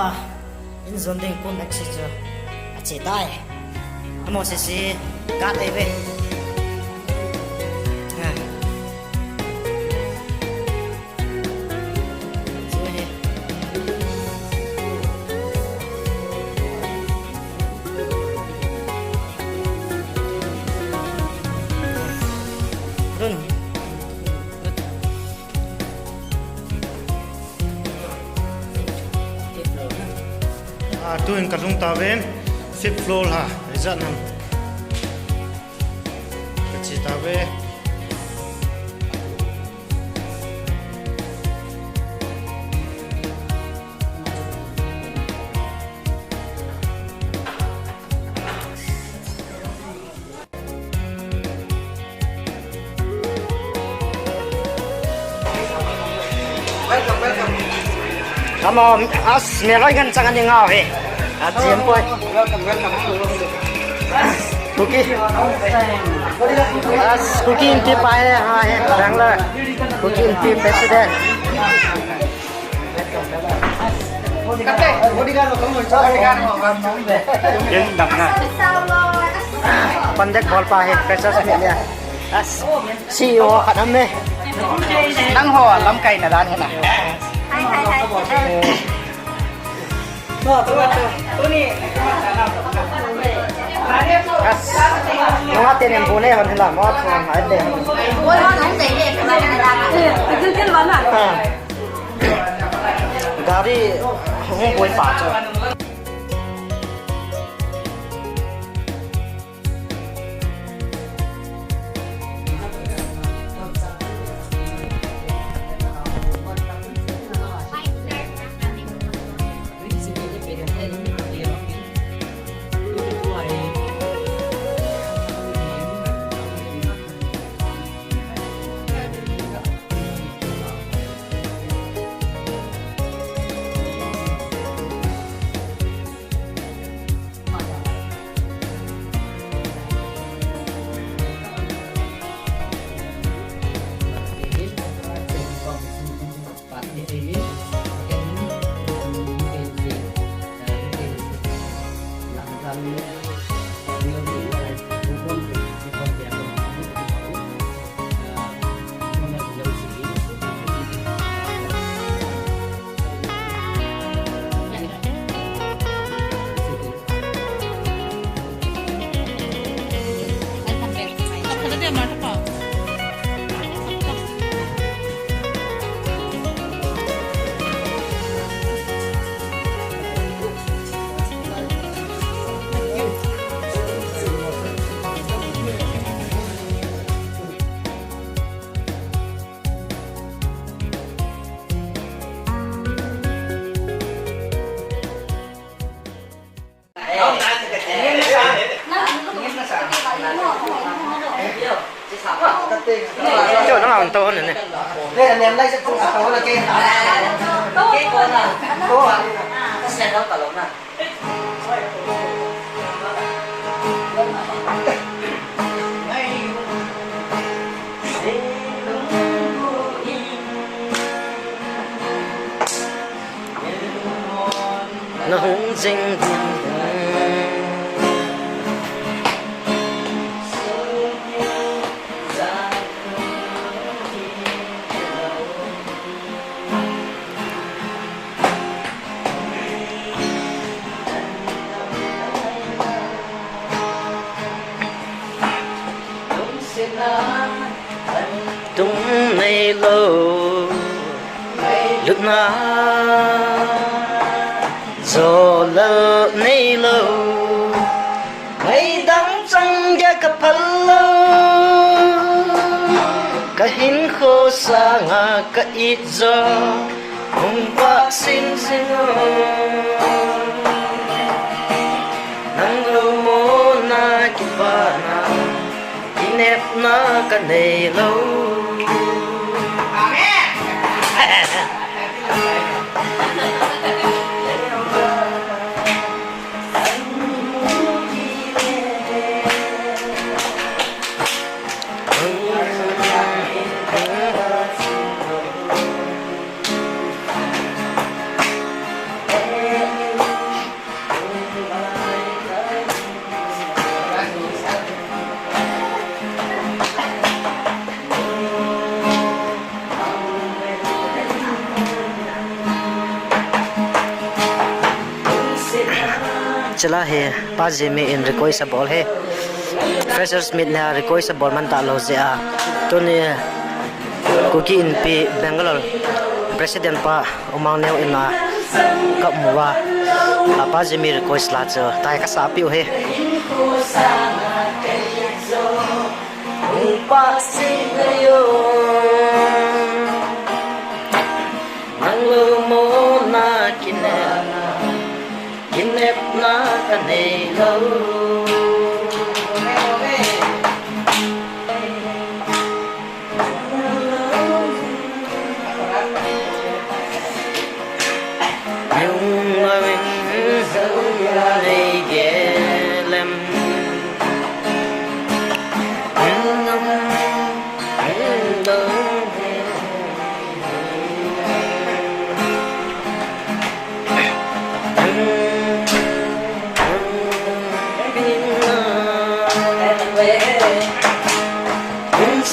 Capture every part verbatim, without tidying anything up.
Ah, in jon ding kum ek si chu. Ache tai. Amo si si kat ei ve. Ah. Chu hi. Run. Ah, tuin ka lhung ta ven, fifth floor la, ijat nam. Ka che ta ve. Come on, as me loi ngan chang ani ngau he. As jim poi. Welcome, welcome. Kuki. As Kuki in ti pa he, ha he, Bangalore. Kuki in ti president. Contact bol pa hi, freshers meet nia. As, C E O khat am e. Nangho lamkai na dan hena. As, nunga tenen bu ne hon hela, mo thang ai le. Ah. Gari hung boi pa chu. Na hung jing ding. Tung nei lou, lutna, jolal nei lou, ngaidam chang dia ka phal lou, ka hinkho sanga ka it jo. Hung pah sing sing o, nang lou mona kipana, kinepna ka nei lou. Amen. Chila hi, Pa Jimmy in request abol hi. Freshers Meet na request abol man talou jeh a. Tuni Kuki Inpi Bangalore President pa U Mangneo in a kamu uva. A, Pa Jimmy request la chu tai kasah piu hi. Hung pah sih na yo. Nang lungmon a kinepna, kinepna ka nei lou. Lungmon a nei gelem.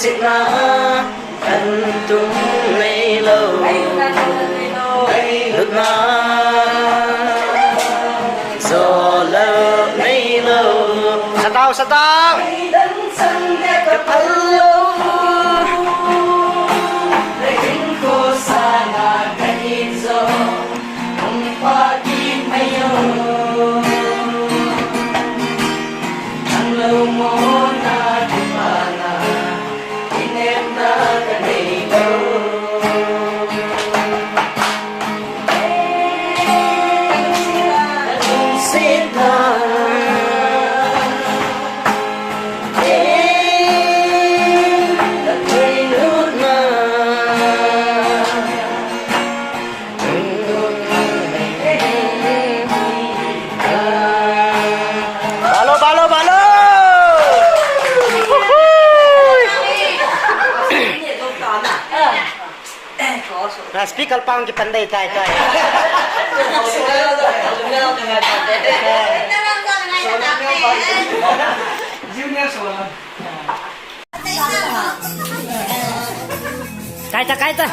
Sitna kan tung nei lou, lutna jo lou nei lou. Satau, satau. Ka phal lou. Balo, balo, balo! Na speaker pang kipan dei tai tai. Junior Solomon. Kaita, kaita.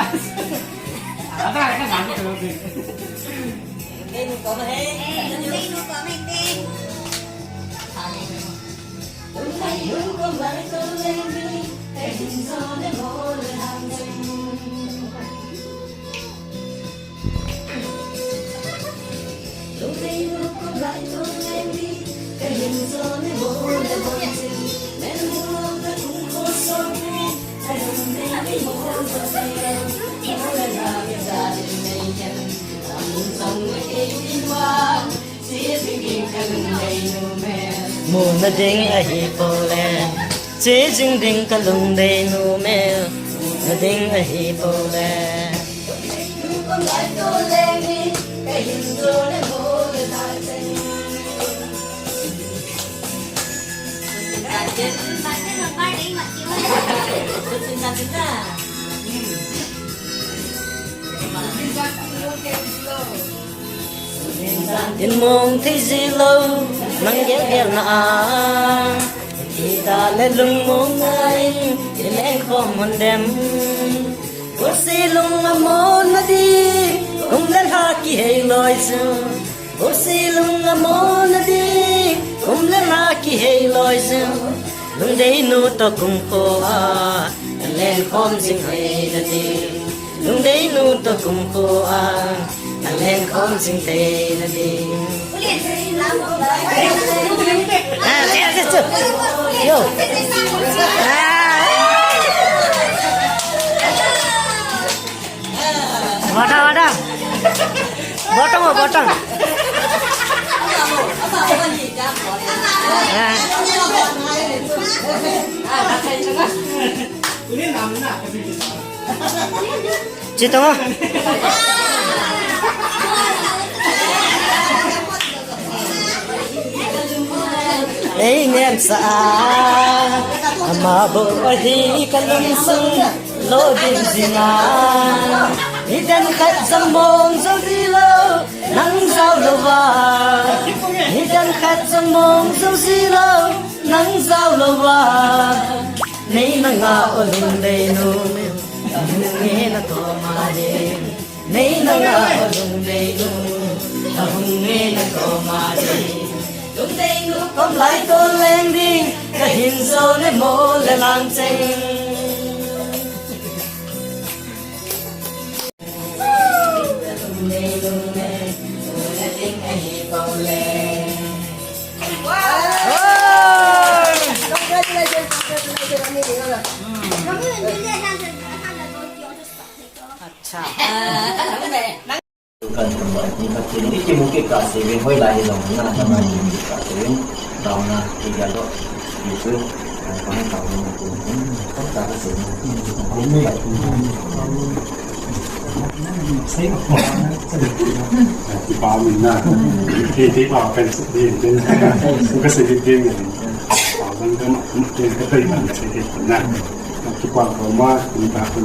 Muna ding ahi pole, che jing ding ka lungdei nu me. Muna ding ahi pole. Tin mong thei ji lou, nang gel gel na a. Ita le lungmong na in, i leng khom mun dem. Pusi lung amon na di, um le lha kihei loi chu. Pusi lung amon na di, um le lha kihei loi chu. Lungdei nu to kum ko a, leng khom jing hei na di. Lungdei nu to kum ko a, a leng khom jing tei na ding. Ah, che, che, che. Yo. Ah. Botang, botang. Botang, botang. Ah. Chitong o. Ei ngen sa a, ama bou ahi ka lungsung lo din jing a. Nidan khat jong mong jou ji lou, nang jao louva. Nidan khat jong mong jou ji lou, nang jao louva. Nei na nga o lungdei nu, ahung nge na to ma de. Nei na nga o lungdei nu, ahung nge na to ma de. Kom lai tol leng ding, ka hin zo le mo le lang cheng. Congratulations, congratulations, Ani. Acha. Kan kamba ni ka tin ni ki mu ki ka se ve hoi lai lo na na ma ni ki ka se ve. Tao na ki ga lo. Ni su. Ka na tao ni ki. Ka ka se ni. Ko me. Sei ko. Ki pa mi na. Ki ki pa kan se ni. Ka se ni ni. Ka ban ka ma. Ka tai ban se ni na. Ki pa ko ma. Ki pa ko.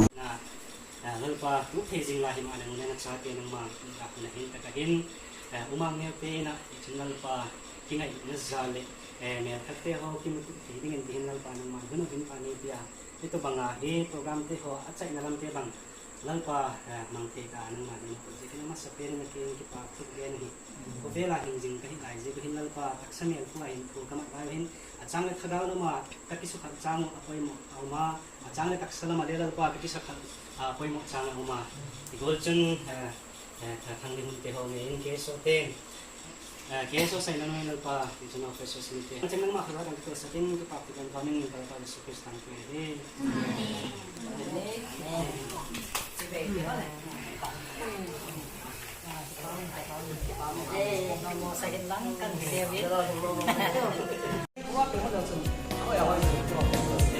Na, ah, Lalpa, tu thei jing la hi ma nang le na chate nangma, ka khun a hin ta ka hin, ah, umang neo te na, i chun Lalpa, kingai na ja le, eh, mel khat te ho, kimu tu thei ding in ti hin Lalpa nangma, hun hin pa ni pia, i to banga hi, program te ho, a chai na lam te bang, Lalpa, eh, mang te ka nangma ni ko ji, na masa pe na ki, ki pa, tu ge ni. Ko vela hin jing ka hin ai ji, ko hin Lalpa, taksa mel pu a hin, ko ka ma lai hin, a chang le thadal no ma, ka ki su khat chang u, a poi mo, a ma, A chang le taksa lama le Lalpa ka kisa khan, a, poimo chang a um a. I gol chun, a, a, a, thang ding hun te ho nge in K S O te. A, K S O sai na noi Lalpa, i chun office sin te. Chang nang ma khala kan to sa tin ka pa ti kan pa min Lalpa Jesu Christ tang pe he. Amen.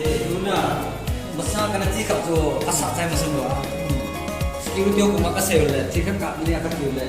Eh, masa kana ti kap tu asa chai masa dua. Security ko ma ka sei le, ti kap kap ni ka ti le.